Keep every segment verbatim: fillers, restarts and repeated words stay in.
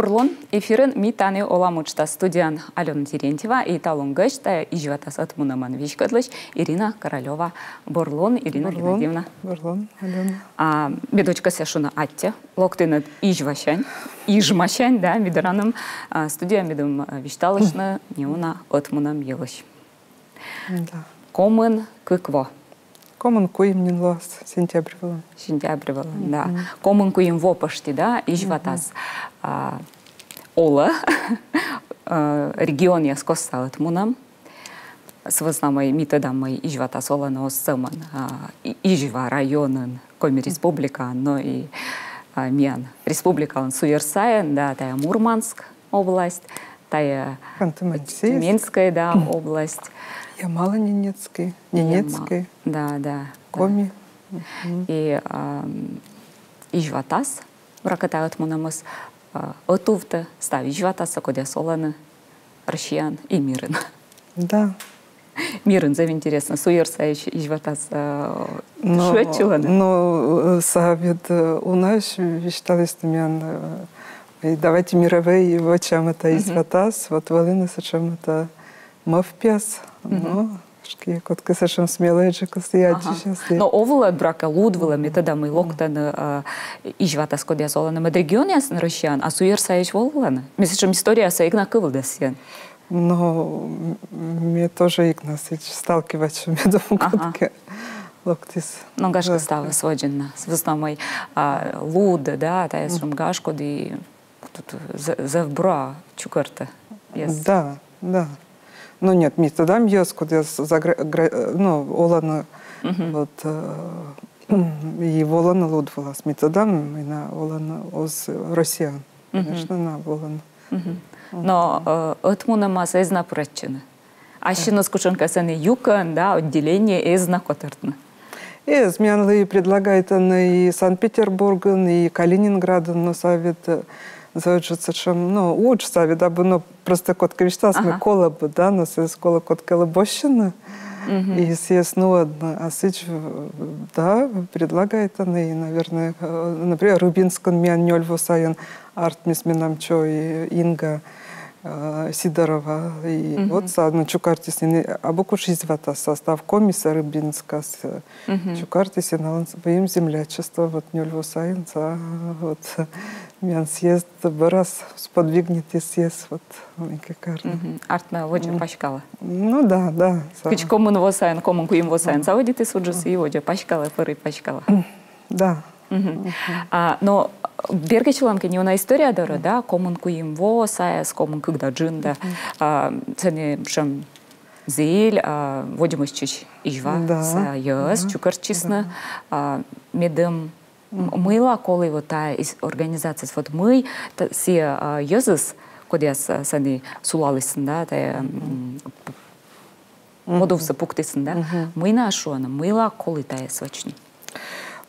Бур лун, эфирын «Ми тані олам» уджтас, студияын Алёна Терентьева и талун гӧсьт — тайӧ изьватас ӧтмунӧмӧн веськӧдлысь Ирина Королёва. Бур лун, Ирина Геннадьевна. Бур лун, Алёна. А, ме дочь кӧсъя шуны аттьӧ локтінныд Изьвасянь, Ижмасянь, да, ми дорӧ, а, студияӧ, медым, а, висьталыштны неуна ӧтмунӧм йылысь. Да. Комын кык во. Комын куим нин лоас, сентябрь вылын. Сентябрь вылын, да. Комын куим во пӧшти, да, изьватас, а, олӧ, а, регионъяс коста ӧтмунӧм. Сы вӧсна мый ми тӧдам, мый изьватас олӧны оз сӧмын, а, И-, Изьва районын, Коми Республикаын, но и, а, миян республикалӧн суйӧр сайын, да, тайӧ Мурманск область, тайӧ Ханты-Мансийск. Тюменская, да, область. Ямало-Ненецкий, Ненецкий. Яма-, да, да, да. Коми. И, ам, изьватас, буракӧ, тайӧ ӧтмунӧмыс, а, ӧтувтӧ став изьватассӧ, кодъяс олӧны Россияын и мирын. Да. Мирын зэв интереснӧ, суйӧр сайысь изьватас, а, шыӧдчылӧны. Но, э, сійӧ ведь, э, унаысь висьталісны миян, э, и давайте мирӧвӧй вӧчам этӧ изьватас, вот вӧліны сэтшӧм этӧ мӧвпъяс, но, кыдзкӧ, кодкӧ сэтшӧм смелӧйджыкыс и аддзысьяс. Но овлӧ, буракӧ, луд вылӧ, ме тӧда, мый локтӧны, э, изьватас, кодъяс олӧны мӧд регионъясын Россияын, а суйӧр сайысь волӧны. Ме сэтшӧм историясӧ эг на кывлы да сійӧн. Но, м, ме тоже эг на сідз сталкивайтчы, медым кодкӧ локтіс. Но гашкӧ ставыс водзын на. Сы вӧсна мый, а, луд, да, тайӧ сэтшӧм гашкӧ, и тут зэ-, зэв бура чукӧртӧ. Да, да. Но нет, ми тӧдам йӧз, кодъяс загра-, гра-, э, ну, олӧны, вот, э, и волӧны луд вылас. Ми тӧдам, мый на олӧны оз Россияын. Конечно, на волӧны. Но, э, ӧтмунӧмас эз на пырӧдчыны? Ассьыныс кутшӧмкӧ сэні юкӧн, да, отделение эз на котӧртны? Эз, миянлы и предлагайтӧны и Санкт-Петербургын, и Калининградын, но сійӧ ведь, э, зэв ыджыд сэтшӧм, но, удж сійӧ ведь, абу, но, просто кодкӧ висьталас, мый колӧ бы, да, но сійӧс колӧ кодкӧлы босьтны, и сійӧс нуӧдны, а сідз, э, да, предлагайтӧны, и, наверное, э, например, Рыбинскын миян нёль во сайын артмис менам чой Инга, э, Сидорова, и вот сійӧ, ну, чукӧртіс нин, абу кутшӧм изьватас, а став Комиыс, Рыбинскас, э, чукӧртіс, и налӧн выйым землячество, вот нёль во сайын сійӧ, вот, миян съезд бӧрас сподвигнитіс сійӧс, вот, мыйкӧ карны. Артмӧ, водзӧ паськалӧ. Ну да, да. Кыдз комын во сайын, комын куим во сайын заводитіс уджыс, и водзӧ паськалӧ, пыр и паськалӧ. Да. А, но бергӧдчылам кӧ неуна история дорӧ, да, комын куим во сайӧ, комын кык да джын да, а, сэні сэтшӧм зіль, а, водзмӧстчысь изьва, да, сійӧс чукӧртчисны, а, медым, м, мыйла колі вот тайӧ из-, организацияыс, вот мый та-, сійӧ, а, йӧзыс, кодъяс, а, сэні сулалісны, да, тайӧ, м, подувсӧ пуктісны, да? Мый найӧ шуӧны, мыйла колі тайӧс вӧчны?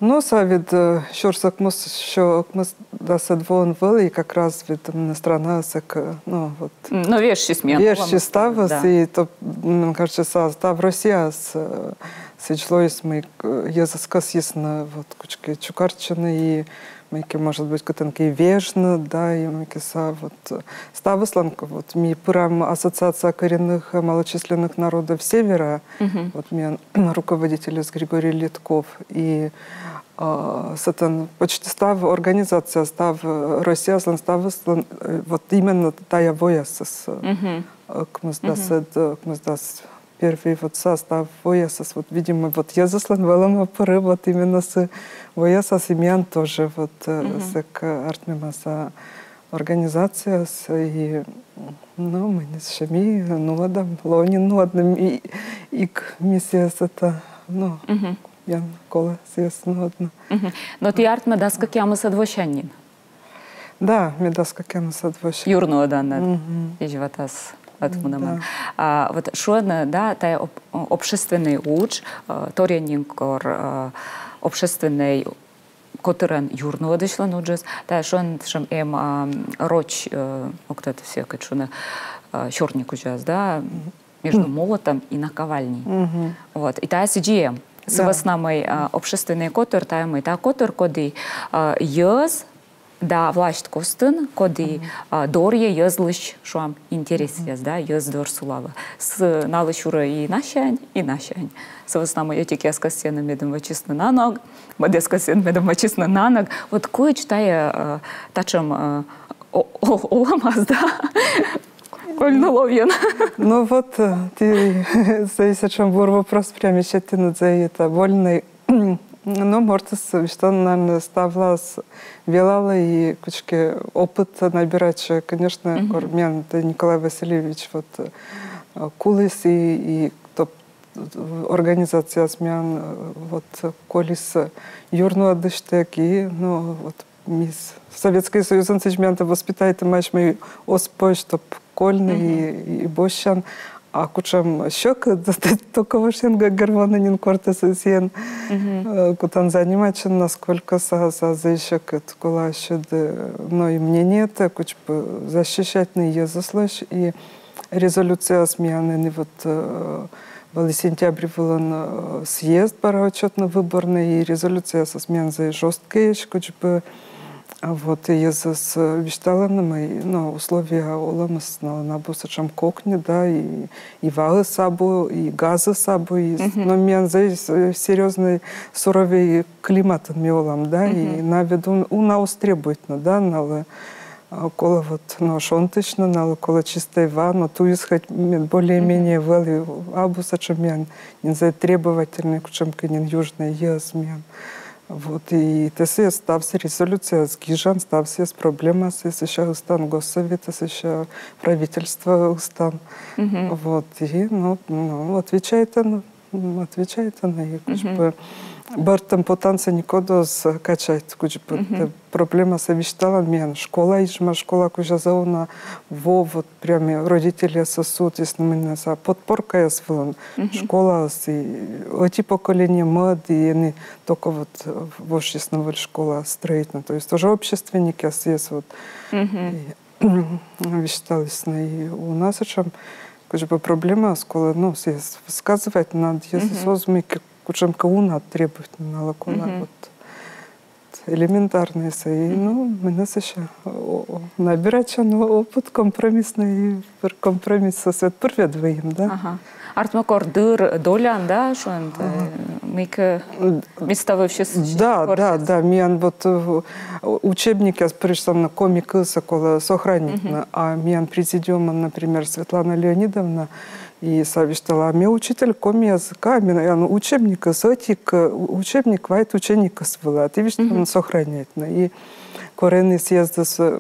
Но сійӧ ведь, э, сюрс ӧкмыссё ӧкмысдасӧд воын вӧлі, и как раз ведь, м, странаыс, э, к-, ну, вот. М, но вежсис миян. Вежсис ставыс, да. И то, м, кажется, са-, став Россияыс, э, сідз лоис, мый, э, йӧзыс кӧсйисны, вот, кыдзкӧ чукӧртчыны, и мыйкӧ, может быть, кытӧнкӧ вежны, да, и мыйкӧ сійӧ, вот, э, ставыслӧн, к-, вот, ми пырам Ассоциация коренных, э, малочисленных народов Севера, вот, миян руководительыс Григорий Литков, и, э, сэтӧн почти став организация, став, э, Россияыслӧн, ставыслӧн, э, вот, именно тайӧ воясыс, э, ӧкмысдасӧд, ӧкмысдас первый вот состав воясас, вот, видимо, вот йӧзыслӧн вӧлӧма пырӧ вот именно сы воясас, и миян тоже вот, э, сэк, э, артмӧма сійӧ организацияыс, и, ну, мый нӧ сэсся, ми нуӧдам, лоӧ нин нуӧдны, и, и к-, ми сійӧс это, ну, миян колӧ сійӧс нуӧдны. Но ті артмӧ дас кӧкъямысӧд восянь нин. Да, ме дас кӧкъямысӧд восянь. Юрнуӧданныд изьватас ӧтмунӧмӧн. Да. А вот шуӧны, да, тайӧ об-, общественнӧй удж, э, торъя нин кор, э, общественнӧй котырӧн юрнуӧдысьлӧн уджыс, тайӧ шуӧны, сэтшӧм эм, а, роч, э, ог тӧд, сійӧ кыдз шуны, э, сёрникузяс, да, между молотом и наковальней. Вот. И тайӧ сідзи эм. Сы вӧсна мый, а, общественнӧй котыр, тайӧ мый, тайӧ котыр, коді, а, йӧз, Да, власьт костын, коді а, дорйӧ йӧзлысь, шуам, интересъяс, да, йӧз дор сулалӧ. С налы сюрӧ и насянь, и насянь. Сы вӧсна мый ӧтикъяс кӧсйӧны, медым вӧчисны на ног, мӧдъяс кӧсйӧны, медым вӧчисны на ног. Вот кыдз тайӧ а, татшӧм а, о- о- олӧмас, да, кольны ловйӧн. Ну вот, э, ті сэтшӧм бур вопрос прямо сетінныд, это вольный. Ну, мортыс висьталӧны, наверное, ставлас велалӧ и кыдзкӧ опыт набирайтчӧ, конечно, кор миян Николай Васильевич вот э, куліс и, и топ организацияас миян э, вот колис э, юрнуӧдысьтӧг и, ну, вот мисс Советский Союзын сідз миянтӧ воспитайтӧмаӧсь, мый оз позь топ кольны и, и босьтчан. А кутшӧм сьӧкыд, только вошйӧн гӧгӧрвоны нин, кор тэ сійӧн э, кутан занимайтчыны, насколько са, са зэв сьӧкыд, колӧ ассьыд, э, но и мнениетӧ кыдз бы защищайтны йӧзыслысь, и резолюцияяс миян ӧні вот э, вӧлі сентябрь вылын э, съезд, бара отчётно-выборный, и резолюцияясыс миян зэв жёсткӧйӧсь, кыдз бы а вот и йӧзыс э, висьталӧны, мый, ну, условия олӧмыс налы абу сэтшӧм кокни, да, и, и ваыс абу, и газыс абу, и, но миян зэв с- серьёзнӧй суровӧй климатын ми олам, да, и на ведь ун- уна оз требуйтны, да, налы а, колӧ вот, но шонтысьны, налы колӧ чистӧй ва, но туйыс хоть ме- более-менее вӧлі, абу сэтшӧм миян нин зэв требовательный кутшӧмкӧ нин южнӧй йӧз миян. Вот, и тэ сійӧс ставсӧ резолюцияяс гижан, ставсӧ проблемасӧ сійӧс ыстан, госсоветӧ сійӧс, правительствоӧ ыстан. Вот, и, ну, ну, отвечайтӧны, м, отвечайтӧны, и кыдз бы бӧртӧм потансӧ некод оз качайт, кыдз бы тэ проблемасӧ висьталан, миян школа, Ижма школа кузя зэв уна во, вот, прямо родительясыс сувтісны, мый нин сійӧ подпоркаяс вылын школаыс, и ӧти поколение мӧд, и ӧні только вот вошйисны выль школа стрӧитны. То есть тоже общественникъяс сійӧс вот и висьталісны, и у нас сэтшӧм кыдз бы проблемаыс, колӧ, ну, сійӧс высказывать, надо, если созмыки кутшӧмкӧ уна требуйтны, налы колӧ вот элементарнӧйсӧ. И, ну, менӧ сэтшӧм о- о- набирайтчан опыт компромиссный, и пыр компромисс сэтшӧм пыр ведь выйым, да? Ага. Артмӧ, кор дыр долян, да, шуан, э, мыйкӧ меставывсьыс. Да, да, да. Миян вот э, учебникъяс пыр висьталӧны, коми кывсӧ колӧ сохранитны, а миян президиумын, например, Светлана Леонидовна, и сійӧ висьталӧ, а ме учитель коми языка, миян учебникыс ӧтик, э, учебник вайӧ ученикъяс вылӧ, а ті висьталӧны сохранитны. И кор ӧні съездыс э,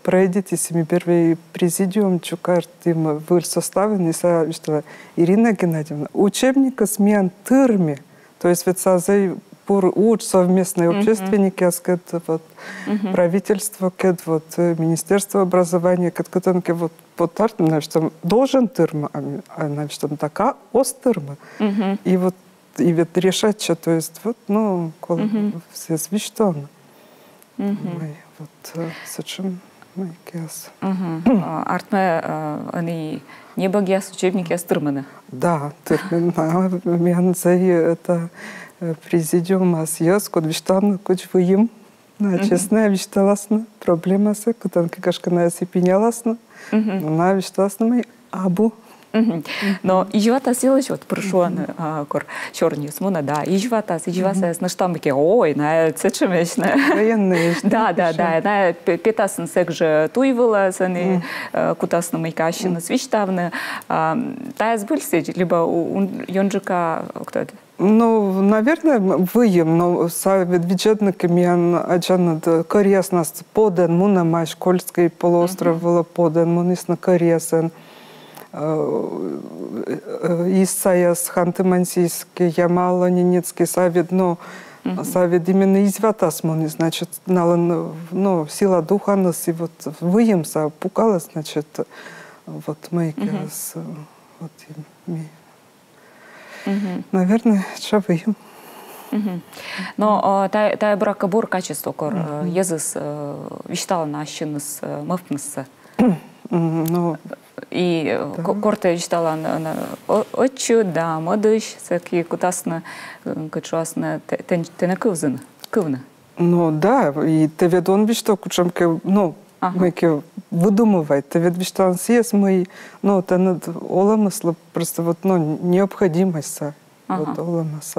пройдитіс, и ми первой президиум чукӧртім выль составын, и сійӧ висьталӧ, Ирина Геннадьевна, учебникыс миян тырмӧ. То есть ведь сійӧ зэв бур удж совместный общественникъяскӧд, вот, правительствокӧд, вот, э, министерство образования, кӧд кытӧнкӧ вот, вот, артмӧ, значит, должен тырмӧ, а, а, значит, така оз тырмы. И вот, и ведь решайтчӧ, то есть вот, ну, колӧ сійӧс висьтавны. Мый, вот, э, сэтшӧм мыйкӧ. А, артмӧ, э, ӧні небӧгъяс, учебникъяс тырмӧны. Да, тырмӧны. Миян зэв, это, э, президиумас йӧз, код висьталӧны, кыдз выйым. Найӧ честнӧ висьталасны проблемасӧ, кытӧнкӧ, гашкӧ, найӧс и пиняласны. Но найӧ висьталасны, мый абу. Но изьватас йылысь, вот, пыр шуӧны, а, кор сёрниыс мунӧ, да, изьватас, изьвасаяс нӧшта мыйкӧ, ой, найӧ сэтшӧмӧсь на. Военнӧйӧсь. Да, да, да, найӧ пе- петасны сэк жӧ туй вылас, ӧні, э, кутасны мыйкӧ ассьыныс висьтавны. А, тайӧ збыль сідз, либӧ у- ун- ёнджыка, кто это? Ну, наверное, м- выйым, но сійӧ ведь видзӧдны кӧ, миян аддзанныд, кӧръяснас подӧн мунӧмаӧсь, Кольский полуостров вылӧ подӧн мунісны кӧръясӧн. Э, э, Иссаяс, Ханты-Мансийский, Ямало-Ненецкий, сійӧ ведь, ну, сійӧ ведь именно изьватас муніс, значит, налӧн, ну, сила духаныс и вот выйым сійӧ пукалӧ, значит, вот мыйкӧ, вот и ми- Наверное, тшӧтш выйым. Но а, тайӧ, тайӧ, буракӧ, бур качество, кор э, йӧзыс э, висьталӧны ассьыныс э, мӧвпныссӧ. М, Ну, И э, ко- кор тэ висьталан э, на- о- ӧтчыд да мӧдысь, сэки кутасны, э, кыдз шуасны, тэ- тэн- тэнӧ кывзыны, кывны. Ну да, и тэ ведь он висьтав кучемке, ну, Ага. мыйке выдумывать, тэ ведь висьтав сійӧс, мый, ну, тэныд олӧмыслы просто вот, ну, необходимость. Вот Ага. Олӧмас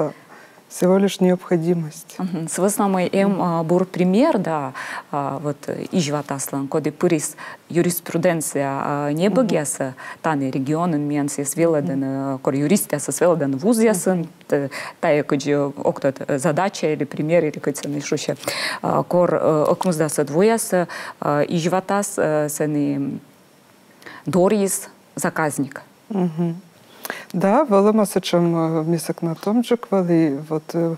всего лишь необходимость. Мгм. Сы вӧсна мый эм а, бур пример, да, а, вот э, изьватаслӧн, коді пырис юриспруденция а, небӧгъясӧ, тані регионын миян сійӧс велӧдӧны, э, кор юристъясӧс велӧдӧны вузъясын, т- тайӧ кыдзи, э, ог тӧд, э, задача или пример, или кыдз сэні шусьӧ. А, кор э, ӧкмысдасӧд воясӧ э, изьватас э, сэні дорйис заказник. Мгм. Да, вӧлӧма сэтшӧм, э, ми сэк на томджык вӧлі, вот э,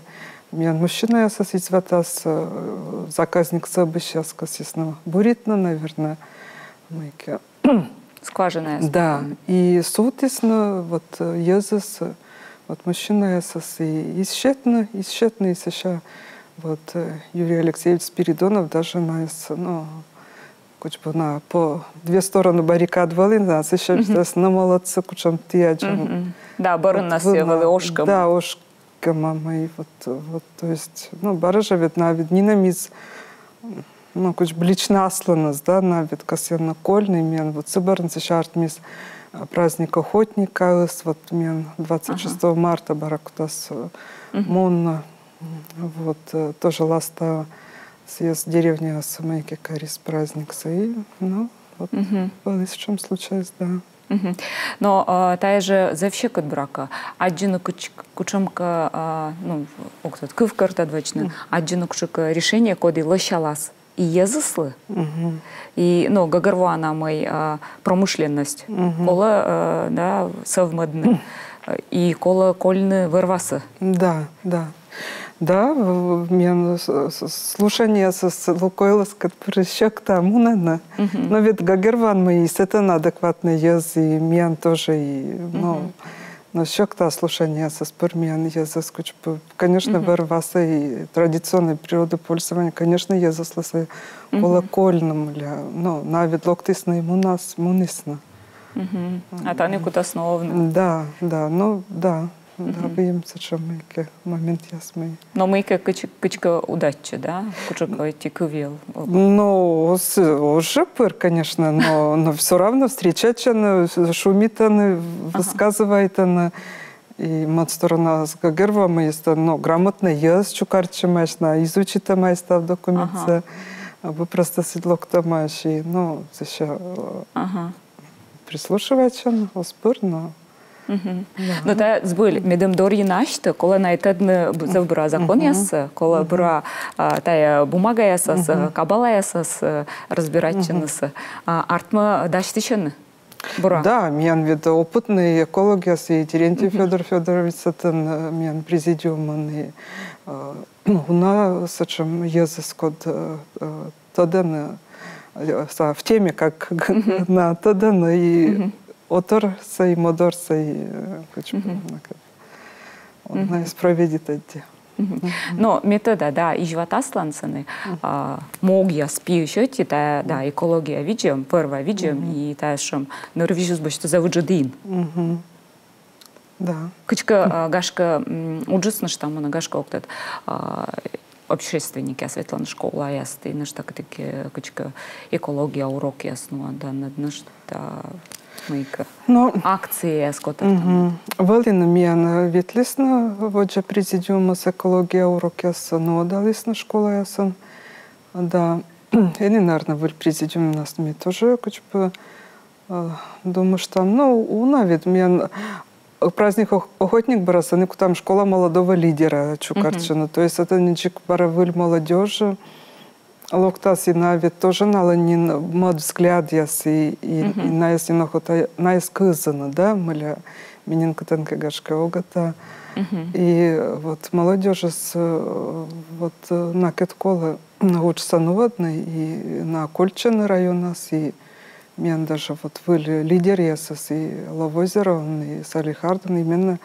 миян мужчинаясӧс изьватас, э, заказник сӧбысьяс кӧсйисны буритны, наверное, мыйке. Скважинаяс. Да, и сувтісны вот э, йӧзыс, э, вот мужчинаясӧс и изсьӧдны, изсьӧдны, и сэсся вот э, Юрий Алексеевич Спиридонов даже найӧс, ну, кыдз бы на по две стороны баррикад вӧлі, да, сэсся висьталіс: ну, молодцы, кучӧм ті аддзанныд. Мгм. Да, бӧрыннас сійӧ вӧлі ошкӧма. Да, ошкӧма, и вот, вот, то есть, ну, бара жӧ ведь на ведь нинӧм из, ну, кыдз бы лично асланыс, да, на ведь кӧсйӧны кольны, миян вот сы бӧрын сэсся артмис э, праздник охотникаыс, вот миян двадцать шестого марта бара кутас э, мунны, вот, э, тоже ласта съезд деревняясӧ мыйке карис праздниксӧ, и, ну, вот, вӧлі сэтшӧм случайыс, да. Мгм. Но а, тайӧ жӧ зэв сьӧкыд, буракӧ. Аддзыны кыдз-, кучӧмкӧ, а, ну, ог тӧд, кывкӧртӧд вӧчны, аддзыны кучӧмкӧ решение, коді лӧсялас и йӧзыслы, и, ну, гӧгӧрвоана, мый а, промышленность колӧ, э, да, сӧвмӧдны, э, и колӧ кольны вӧр-васӧ. Да, да. Да, в- в- миян с- с- слушаниеясыс Лукойлыскӧд пыр сьӧкта мунӧны. Но ведь гӧгӧрвоан, мый и сэтӧн адекватнӧй йӧз, и миян тоже, и, ну, но сьӧкта слушаниеясыс пыр миян йӧзыс кыдз бы, конечно, вӧр-васӧ и традиционнӧй природопользование, конечно, йӧзыслы сійӧ колӧ кольны, мыля, ну, на ведь локтісны и мунас, мунісны. А тані кутасны овны. Да, да, ну, да. Да, выйым сэтшӧм мыйке моментъяс мый. Но мыйке кыдз-, кыдзкӧ удайтчӧ, да? Кутшӧмкӧ ӧти кывйӧл. Ну, оз, оз жӧ пыр, конечно, но, но всё равно встречайтчӧны, шумитӧны, высказывайтӧны. И мӧд сторонаас гӧгӧрвоӧ, мый эстӧн, ну, грамотнӧй йӧз чукӧртчӧмаӧсь, на изучитӧмаӧсь став документсӧ, абу просто сідз локтӧмаӧсь, и, ну, сэсся э, прислушивайтчӧны, оз пыр, но Но тайӧ збыль, медым дорйыны асьтӧ, колӧ на и тӧдны б- зэв бура законъяссӧ, колӧ бура а, тайӧ бумагаясас, э, кабалаясас э, разбиратчынысӧ. А, артмӧ, дасьтысьӧны бура. Да, миян ведь опытнӧй экологъяс и Терентьев Фёдор Фёдорович сэтӧн, э, миян президиумын, и э, уна сэтшӧм йӧзыс, код э, э, тӧдӧны, э, са в теме, как на тӧдӧны, и отӧрсӧ и мӧдарсӧ и э, кыдз бы, на кӧ- он на и справедитӧдди. Но ме тӧда, да, изьватаслӧн сэні а, могъяс пиысь ӧти, тайӧ, да, экология видзӧм, пӧрва видзӧм, и тайӧ сэтшӧм нырвизьыс босьтӧ зэв ыджыд ин. Да. Кыдзкӧ, а, гашкӧ, м, уджыс нӧшта мунӧ, гашкӧ, ог тӧд, а, общественникъяс ветлӧны школаясті, нӧшта кытікі, кыдзкӧ экология урокъяс нуӧданныд, нӧшта мыйкӧ. Ну, акцияяс котыртӧны. Вӧліны миян, э, ветлісны водзӧ президиумас экология урокъяссӧ, нуӧдалісны школаясын. Да, ӧні, наверно, выль президиумнас ми тоже кыдз бы э, думыштам, ну, уна ведь миян э, праздник ох- охотник бара сэні кутам школа молодого лидера чукӧртчыны. То есть это нинджык бара выль молодёжь локтас, и на ведь тоже налӧн нин мӧд взглядъяс, и, и, и найӧс нин охота, найӧс кывзыны, да, мыля ми нин кытӧнкӧ, гашкӧ, огӧта. И вот молодёжьыс, э, вот э, накӧд колӧ уджсӧ нуӧдны, и на кольччӧны районас, и миян даже вот выль лидеръясыс, и Лав Озеровын, и Салехардын, именно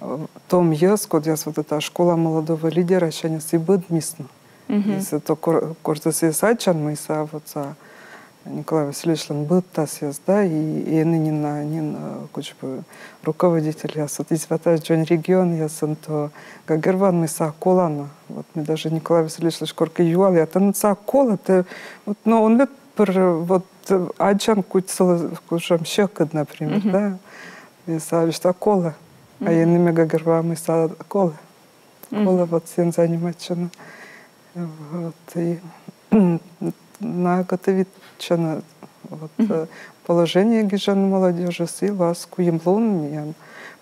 э, том йӧз, кодъяс вот эта школа молодого лидерасяньыс и быдмисны. Если то кор- корсьыс и сэтшӧм, мый сійӧ вот сійӧ Николай Васильевичлӧн быдтасъяс, да, и, и ӧні нин, а, нин, э, кутшӧмкӧ руководительяс, вот, из ватас дзонь регионъясын, то гӧгӧрвоана, мый сійӧ колана. Вот, ме даже Николай Васильевичлысь коркӧ юала, а тэнад сійӧ колӧ, тэ, вот, но он ведь пыр, вот, э, аддзан, кыдз сылы кутшӧм сьӧкыд, например, да. И сійӧ висьталӧ: колӧ. А ӧні ме гӧгӧрвоа, мый сійӧ колӧ. Колӧ вот сійӧн заниматься. Вот, и на готовитчӧны, вот, э, положение гижӧны молодёжьыс, и лоас куим лун миян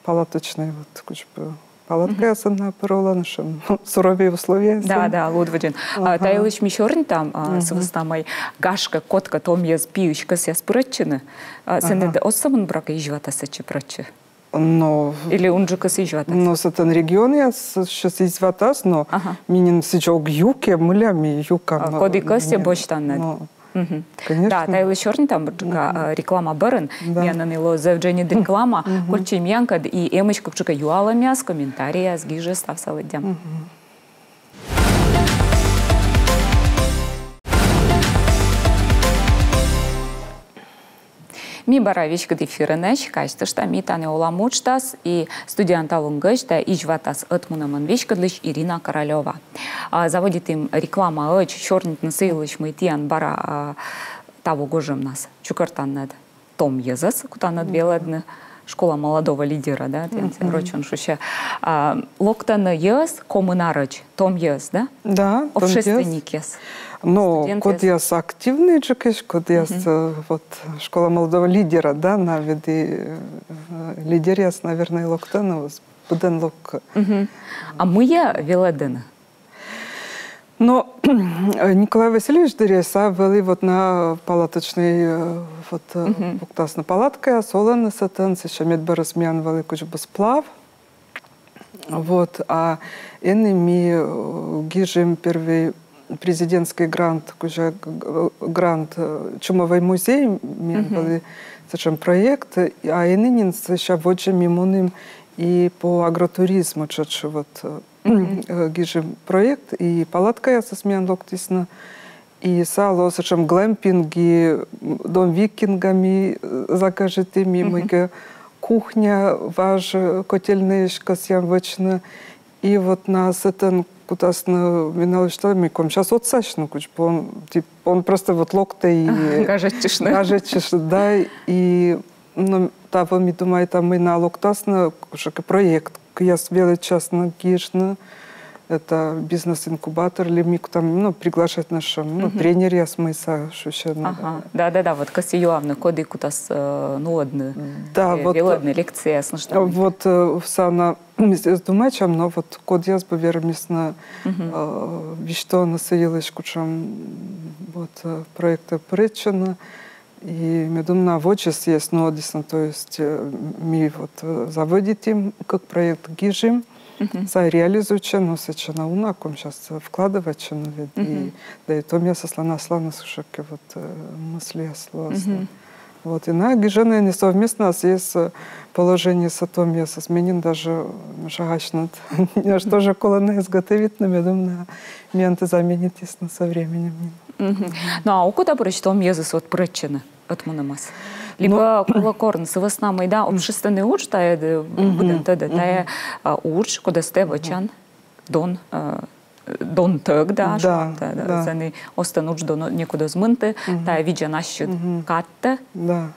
палаточнӧй, вот, кутшӧмкӧ палаткаясын на пыр олӧны, сэтшӧм суровӧй условияясын. Да, да, лыдвидзын. А, та йылысь ми сёрнитам, а, сы вӧсна мый, гашкӧ, кодкӧ том йӧз пиысь кӧсъяс пырӧдчыны. А, сэні оз сӧмын, буракӧ, изьватас сэтчӧ пырӧдчы. Но... Или унджыкыс изьватас? Но сэтӧн регионъясысь изьватас, но ми нин сідз ог юкӧ, мыля ми юкам. А, но коді кӧсйӧ, босьтан нин. Но, конечно. Да, та йылысь сёрнитам, а, реклама бӧрын. Да. Миян ӧні лоӧ зэв дженьыд реклама. Кольччӧй миянкӧд, и эмӧсь кутшӧмкӧ юалӧмъяс, комментарийяс, гижӧй, ставсӧ лыддям. Ми бара веськыд эфирынӧсь, казьтышта, ми тані олам уджтас, и студияын талун гӧсьт — изьватас ӧтмунӧмӧн веськӧдлысь Ирина Королёва. А, заводитім рекламаӧдз сёрнитны сы йылысь, мый тіян бара, а, таво гожӧмнас чукӧртанныд том йӧзӧс, кутанныд велӧдны, «Школа молодого лидера», да, тіян сійӧ рочӧн шусьӧ. А, локтӧны йӧз комын арӧдз, том йӧз, да? Да, том йӧз. Общественникъяс. Но студентъяс, кодъяс активнӧйджыкӧсь, кодъяс, э, вот, «Школа молодого лидера», да, на ведь и, э, лидеръяс, наверное, локтӧны, вот, быдӧн локтӧ. А мыйӧ велӧдӧны? Но Николай Васильевич дырйи сійӧ вӧлі вот на палаточнӧй, э, вот, э, пуктасны палаткаяс, олӧны сэтӧн, сэсся медбӧрас миян вӧлі кутшӧмкӧ сплав. Вот, а ӧні ми, э, гижим первый президентский грант, кутшӧм г-, г-, грант, э, «Чумовой музей», миян вӧлі сэтшӧм проект, а ӧні нин сэсся водзӧ ми мунім и по агротуризму, тшӧтш вот, э, э, гижим проект, и палаткаясыс миян локтісны, и сійӧ лоӧ сэтшӧм глэмпинг, и, м, дом викинга ми, э, закажитім, и мыйкӧ кухня, важ, э, котельнӧйысь кӧсъям вӧчны. И вот на сэтӧн кутасны, ми на висьталім, мый комиӧн час отсасьны, кутшӧмкӧ он, тип, он просто вот локтӧ и гажӧдчыштны. Гажӧдчыштны, да, и, ну, таво ми думайтам, мый на локтасны кутшӧмкӧ проект, кодъяс велӧдчасны гижны, это бизнес-инкубатор, ли мыйкӧ там, ну, приглашайтны сэтшӧм, ну, тренеръяс, мый сійӧ шусьӧ. Ага, да, да, да, вот кӧсъя юавны, коді кутас, э, нуӧдны, да, э, вот, велӧдны лекцияяс, ну, что. Вот, э, сійӧ на, ми сійӧс думайтчам, но вот кодъяс бы вермисны, э, висьтавны сы йылысь кутшӧм, вот, э, проектӧ пырӧдчыны. И ме думна, водзӧ сійӧс нуӧдісны, то есть, э, ми вот, э, заводитім, кык проект гижим, сійӧ реализуйтчӧ, но сэтчӧ на уна, ком час вкладывайтчӧ, но ведь, и, да и томъясыслӧн асланыс кутшӧмкӧ вот, э, мысльяс лоасны. Вот, и на гижӧны ӧні совместно сійӧс, э, положениесӧ томъясӧс, ме нин даже, э, шуа, асьныд, тоже колӧ найӧс готовитны, ме думна, миянтӧ заменитісны со временем нин. Ну, а окотапырысь том йӧзыс вот пырӧдчӧны ӧтмунӧмас? Либӧ колӧ корны, сы вӧсна мый, да, общественнӧй удж, тайӧ, э, быдӧн тӧдӧ, тайӧ, а, удж, кодӧс тэ вӧчан дон, э, донтӧг, да, да, да, да. Сэні оз тэн удж дон некод оз мынты, тайӧ видзан ассьыд кадтӧ. Да.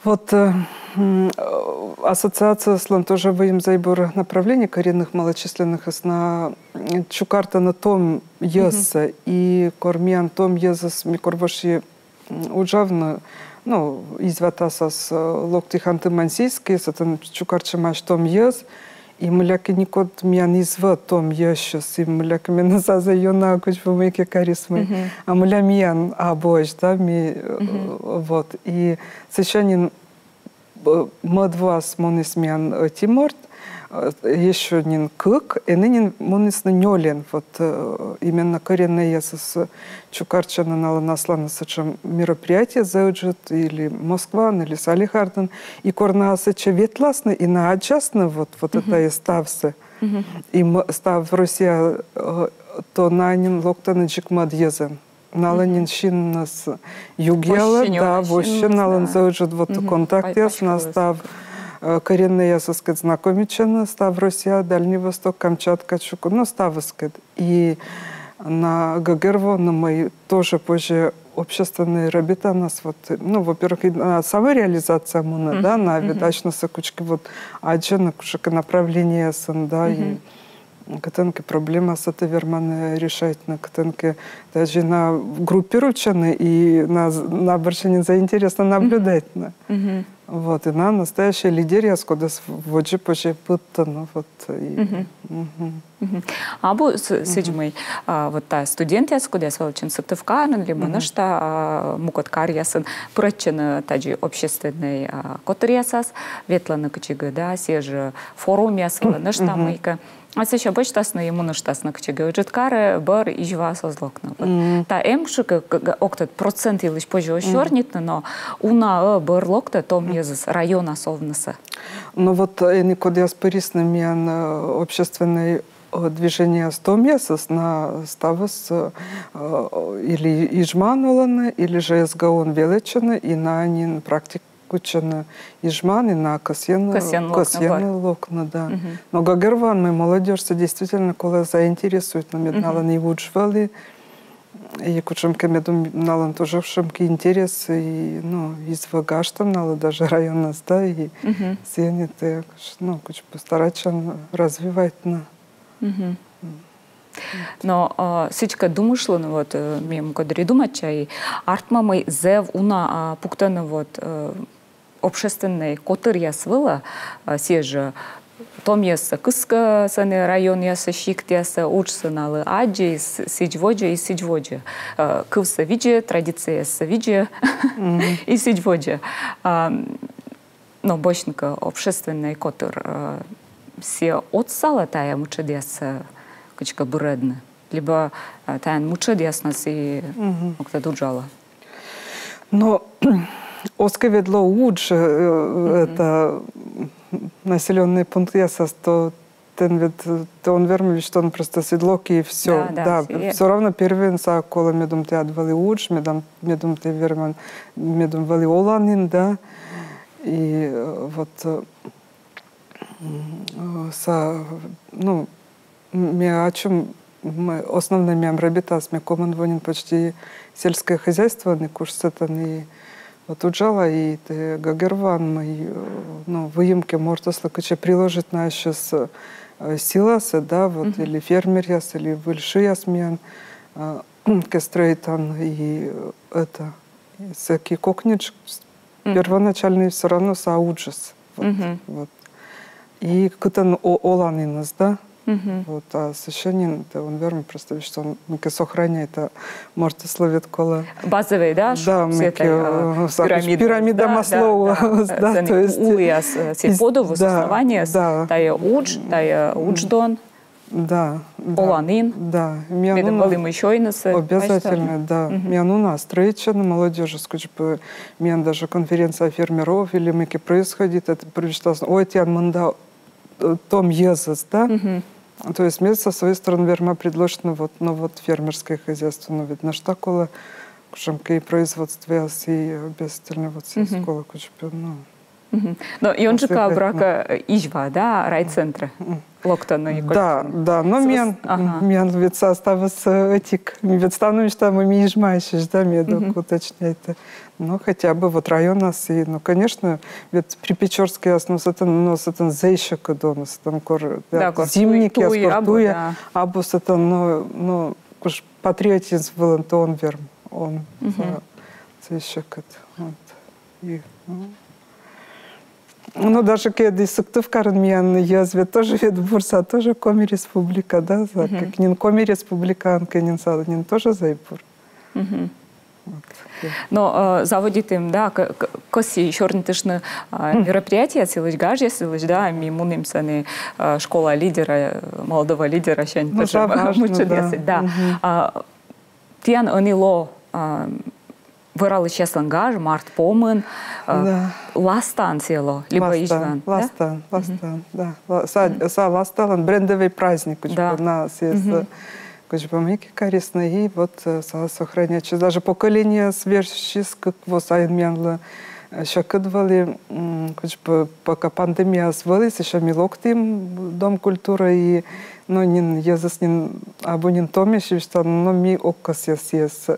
Вот, э, м, э, ассоциацияыслӧн тоже выйым зэв бур направление коренных малочисленных, на, м, чукӧртӧны том йӧзсӧ, и кор миян том йӧзыс, ми кор воши, м, уджавны, ну, из вӧтасас, э, локті Ханты-Мансийскӧйӧ, сэтӧн чукӧртчӧмаӧсь том йӧз, и мыйлакӧ некод миян из вӧв том йӧзсьыс, и мыйлакӧ менӧ сійӧ ёна кутшӧм мыйкӧ карис мый. А мыйла миян абуӧсь, да, ми, э, вот. И сэсся нин, э, мӧд воас муніс миян, э, ӧти морт, э, ещё нин кык, ӧні нин мунісны нёльӧн, вот, э, именно кореннӧйясыс, э, чукӧртчӧны, налӧн асланыс сэтшӧм мероприятие зэв ыджыд, или Москваын, или Салехардын. И кор найӧ сэтчӧ ветласны, и найӧ аддзасны вот, вот этайӧс ставсӧ. И м-, став Россия, э, то найӧ нин локтӧны дзик мӧд йӧзӧн. налӧн нин синныс югъялӧ, да, вообще налӧн зэв ыджыд вот контактъяс на став, э, кореннӧйясыскӧд знакомитчӧны, став Россия, Дальний Восток, Камчатка, Чукотка, ну, ставыскӧд. И на гӧгӧрвоана, мый тоже позьӧ общественнӧй рӧбитанас, вот, ну, во-первых, и на самореализация мунӧ, да, на ведь асьнысӧ кутшӧмкӧ вот аддзыны кутшӧмкӧ направлениеясын, да, и кытӧнкӧ проблемасӧ тэ верман решайтны, кытӧнкӧ даже на группируйтчыны и на, на бӧрсянь заинтересно наблюдайтны. Вот, и на настоящий лидеръяс, кодъяс водзӧ позьӧ пуктыны, вот, и, мгм. Абу с-, сідз, мый, а, вот та студентъяс, кодъяс велӧдчӧны Сыктывкарын либӧ нӧшта, а, мукӧд каръясын, пырӧдчӧны тадзи общественнӧй, а, котыръясас, ветлӧны кытчӧкӧ, да, сійӧ жӧ форумъяс вылӧ, нӧшта мыйкӧ. А сэсся босьтасны и муныштасны кытчӧкӧ ыджыд карӧ, бӧр изьваыс оз локны. Вот. Та эм кутшӧмкӧ, к-, к-, ог тӧд, процент йылысь позьӧ оз сёрнитны, но унаӧ бӧр локтӧ том йӧзыс районас овнысӧ. Ну вот, э, ӧні кодъяс пырисны миян, э, общественнӧй, э, движениеяс томъясыс, на ставыс, э, э, или Ижмаын олӧны, или же СГО-ын велӧдчӧны, и на нин практик-, кутчӧны Ижмаын, и на кӧсйӧны, кӧсйӧны локны, кӧсйӧны локны, да. Но гӧгӧрвоан, мый молодёжсӧ действительно колӧ заинтересуйтны, мед налӧн и удж вӧлі, и кутшӧмкӧ медым налӧн тоже кутшӧмкӧ интерес, и, ну, из вӧ гажтӧм налы даже районас, да, и сійӧн тэ, ну, кутшӧмкӧ старайтчан развивайтны. Но, а, сідзкӧ думыштны, вот, э, ме мукӧддырйи думайтча, и артмӧ, мый зэв уна, а, пуктӧны вот, э, общественнӧй котыръяс вылӧ, а, сійӧ жӧ том йӧзсӧ кыскӧ, сэні районъясӧ, сиктъясӧ, уджсӧ налы аддзӧ, и с-, сідз водзӧ, и сідз водзӧ. Э, кывсӧ видзӧ, традицияяссӧ видзӧ, и сідз водзӧ. А, но босьтны кӧ общественнӧй котыр, э, сійӧ отсалӧ тайӧ мытшӧдъяссӧ кутшӧмкӧ бырӧдны. Либӧ, э, тайӧ мытшӧдъяснас и ог тӧд, уджалӧ. Но оз кӧ ведь ло удж, э, это, населённый пунктъясас, то тэн ведь, э, тэ он вермы висьтавны, просто сідз локтӧ и всё. Да, да, всё равно первойсӧ колӧ, медым тэд вӧлі удж, медым, медым тэ верман, медым вӧлі оланін, да. И, э, вот, э, м, э, са, ну, м, ме ачым, м, основнӧй миян рӧбитас, ме комын во нин почти сельское хозяйство, нин куш сэтӧн и вот уджала, и тэ гӧгӧрвоан, мый, э, ну, выйым кӧ мортыслы кыдзкӧ приложитны ассьыс, э, силасӧ, да, вот, или фермеръяс, или выль шыяс миян, э, кӧ стрӧитан, и, э, это, сэки кокньыдж, первоначальнӧй всё равно са уджыс. Вот, вот. И кытӧн о-, оланіныс, да? Вот, а сэсся нин тэ он вермы, просто висьтав, мыйкӧ сохраняйтны, а мортыслы ведь колӧ. Базовӧй, да? Да, мыйкӧ, э, пирамида, пирамида Маслоу, да, то есть улыс, э, сійӧ подувыс, основаниеыс, да, тайӧ удж, тайӧ удждон. Да, да. Оланін. Да. Медым вӧлі мый сёйнысӧ. Обязательно, да. Миян уна стрӧитчӧны, молодёжьыс кутшӧмкӧ, миян даже конференция фермеров или мыйкӧ происходит, это происходит, ой, тіян мында, э, том йӧзыс, да? То есть ме со своей стороны верма предложитны, ну вот, ну вот фермерское хозяйство, ну ведь нӧшта колӧ кутшӧмкӧ и производствояс, и обязательно вот сійӧс колӧ кутшӧмкӧ, ну. Но ёнджыка, буракӧ, э, Изьва, да, райцентрӧ локтӧны. Да, да, но миян, миян ведь ставыс, э, ӧтик, ми ведь ставным висьталам, ми Изьваысь, да, ме ӧд ог уточняйты. Но хотя бы вот районас и, ну, конечно, ведь Припечорскӧйяс, но сэтӧн, но сэтӧн зэв сьӧкыд он, сэтӧн кор, да, кор зимникъяс, туй, кор туй, да. Абу сэтӧн, но, но кутшӧм патриотизм вылын тэ он верм, он, э, зэв сьӧкыд. Вот. И, ну, ну, даже кӧ ӧд и Сыктывкарын миян йӧз ведь тоже ведь бур, са тоже Коми Республика, да, са кӧ нин Коми Республикаын кӧ, нин са нин тоже зэв бур. Вот. Но, э, заводитім, да, к-, к-, кӧсйи сёрнитыштны, э, мероприятиеяс йылысь, гажъяс йылысь, да, ми мунім сэні, э, школа лидера, э, молодого лидера, сянь, ну, тоже, да, мычыд, да. А, тіян ӧні лоӧ, а, вӧралысьяслӧн гаж март помын, а, Ластаын сійӧ лоӧ, либӧ Изьваын, да? Ластаын, Ластаын, да. Ла-, са, са Ласталӧн брендӧвӧй праздник, кутшӧмкӧ на сійӧс, э, кыдз бы мыйкӧ карисны, и вот э, са сохраняйтчис. Даже поколениеяс вежсис, кык во сайын миянлы э, сьӧкыд вӧлі, м, кыдз бы пока пандемияыс вӧлі, сэсся ми локтім Дом культуры, и, но нин йӧзыс нин абу нин томъяс, и висьталӧны, но ми ог кӧсйы сійӧс,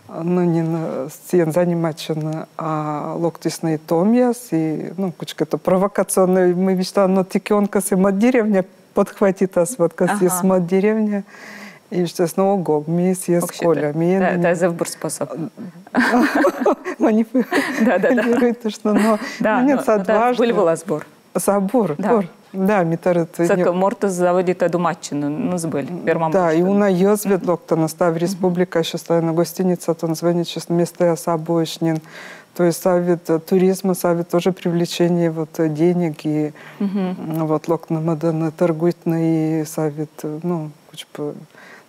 но нин э, сійӧн заниматчыны, а локтісны и томъяс, и, ну, кыдзкӧ то провокационнӧй, ми висьталам, но ті кӧ он кӧсйы, мӧд деревня подхватитас, вот кӧсйис мӧд деревня. И висьталӧны, но ог-ог, ми сійӧс кольӧ, ми... Да, да, зэв бур способ. Манипулирует, что, но... Да, но нет, но да, отважно. Збыль вылас бур. Са бур, бур. Да, ми тӧрыт... Сэк мортыс заводитӧ думайтчыны, ну, збыль, вермам. Да, и уна йӧз ведь локтӧны, став республикаысь, став на гостиницатӧн звӧнитчисны, местаяс абуӧсь нин. То есть са ведь э, туризм, са ведь тоже привлечение вот э, денег и м, вот локтӧны мӧдӧны, торгуйтӧны, и са ведь э, ну, кыдз бы,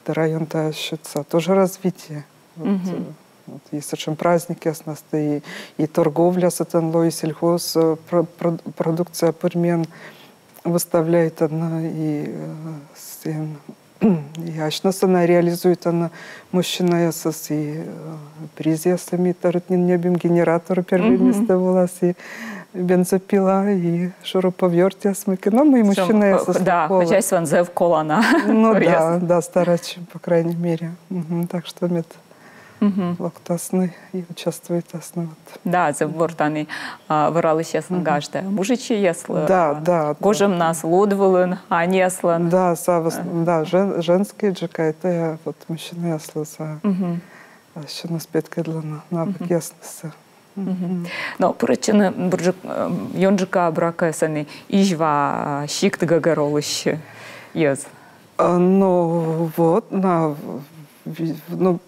да, районтаысь сетса тоже развитие. Вот, э, вот, и сэтшӧм праздникъяснас и, и торговля сэтӧн лоӧ, и сельхоз э, про- про- продукция пыр миян выставляйтӧны, и э, сэн и асьнысӧ на реализуйтӧны мужчинаясыс, и э, призъяссӧ ми тӧрыт нин ньӧбим: генератор первой место вылас, и бензопила, и шуруповёртъяс мыйкӧ. Но мый мужчинаясыс... Да, хозяйствоын зэв колана. Ну да, да, старайтчим, по крайней мере. Мгм, так что мед локтасны и участвуйтасны, вот. Да, зэв бур тані а, вӧралысьяслӧн гажтӧ мужичӧйяслы. Да, да, да. Гожӧмнас луд вылын аньяслӧн. Да, са вӧс- да, жен- женскӧйджык, а это вот мужчинаяслы са. Асьныс петкӧдлӧны навыкъяснысӧ. Но пырӧдчӧны бурджык э, ёнджыка, буракӧ, сэні Изьва а, сикт гӧгӧр олысь йӧз. А, ну вот, на ви- ну,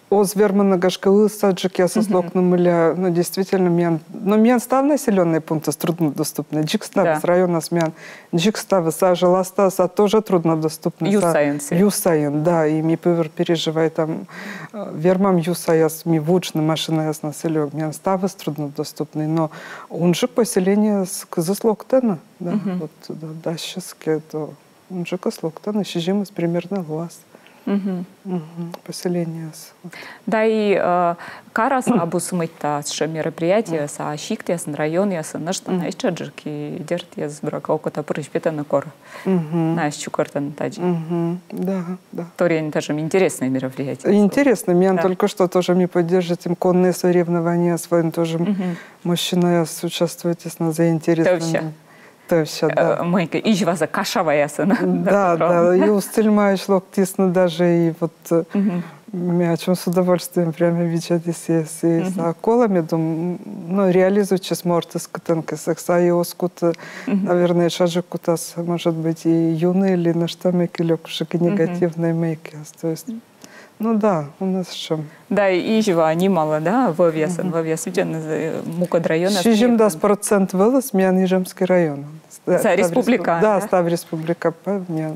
оз вермыны, гашкӧ, ылысаджыкъясыс локны, мыля, ну, действительно, миян, ну, миян став населённӧй пунктыс труднодоступнӧй, дзик ставыс, районас миян дзик ставыс, а жӧ ластаыс тоже труднодоступнӧй. Ю сайын сэ- Ю сайын, да, и ми пыр переживайтам, э, вермам ю саяс, ми вуджны машинаяснас ӧд, миян ставыс труднодоступнӧй, но унджык поселениеяс кызыс локтӧны, да, вот, да, дасьтіс кӧ, то унджыкыс локтӧны, сизимыс примерно лоас. Мгм, поселениеяс. Вот. Да и э, карас абу сымында сэтшӧм мероприятиеяс, а сиктъясын, районъясын нӧшта на этшаджык, и дерт, йӧз, буракӧ, окота пырысь петӧны, кор наӧс чукӧртӧны тадзи. Мгм, да, да. Торйӧн нин татшӧм интереснӧй мероприятие. Интересно, миян только что тоже ми поддержитім конные соревнования, своим тоже мужчинаяс участвуйтісны, заинтересованы. Тӧвся. Тӧвся, да. Э, мыйкӧ Изьваса Кашаваясын. Да, да, и Усть-Цильмаысь локтісны даже, и вот э, ми ачым с удовольствием прямо видзӧдім сійӧс, и са колӧ, ме думысь, ну, реализуйтчис мортыс кытӧнкӧ, сэк сайӧ оз кут, э, наверное, этшаджык кутас, может быть, и юны или нӧшта мыйкӧ лёк уже негативнӧй мыйкӧ, то есть. Ну да, у нас сэтшӧм. Да, и Изьва нималӧ, да, вӧвъясӧн, вӧвъяс видзӧны, э, мукӧд районъясӧн. Сизимдас процент вылыс миян Ижемский район. Ста- Став республика, да, да? Став республика, пӧ, миян.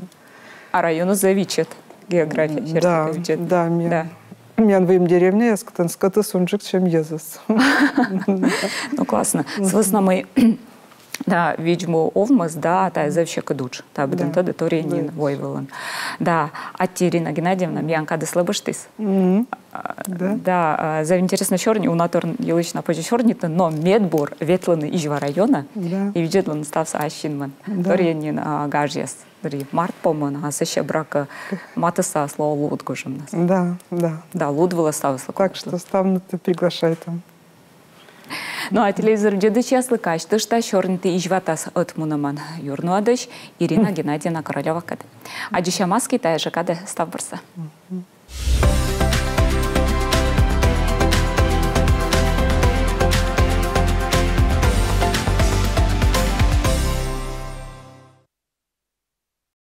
А районыс зэв ичӧт, география серти видзӧдны. Да, миян. Да. Миян выйым деревняяс, кытӧн скӧтыс унджык, чем йӧзыс. Ну, классно. Сы вӧсна мый да, видз-му овмӧс, да, тайӧ зэв сьӧкыд удж. Тайӧ быдӧн тӧдӧ торйӧн нин войвылын. Да, аттьӧ, Ирина Геннадьевна, миян кадыс лэбыштіс. Мгм. А, да. Да, а, зэв интереснӧ сёрни, уна тор йылысь на позьӧ сёрнитны, но медбур ветлыны Изьва районӧ и видзӧдлыны ставсӧ ас синмӧн. Да. Торйӧн нин, а, гажъяс. Дыр и март помын, а сэсся, буракӧ, матысса лоӧ луд гожӧмнас. Да, да. Да, луд вылас ставыслы. Так что ставнытӧ приглашайтам. Ну, а телевизор видзӧдысьяслы казьтышта, сёрниті Изьватас ӧтмунӧмӧн юрнуӧдысь Ирина Геннадьевна Королёвакӧд. Аддзысям аски тайӧ жӧ кадӧ, став бурсӧ.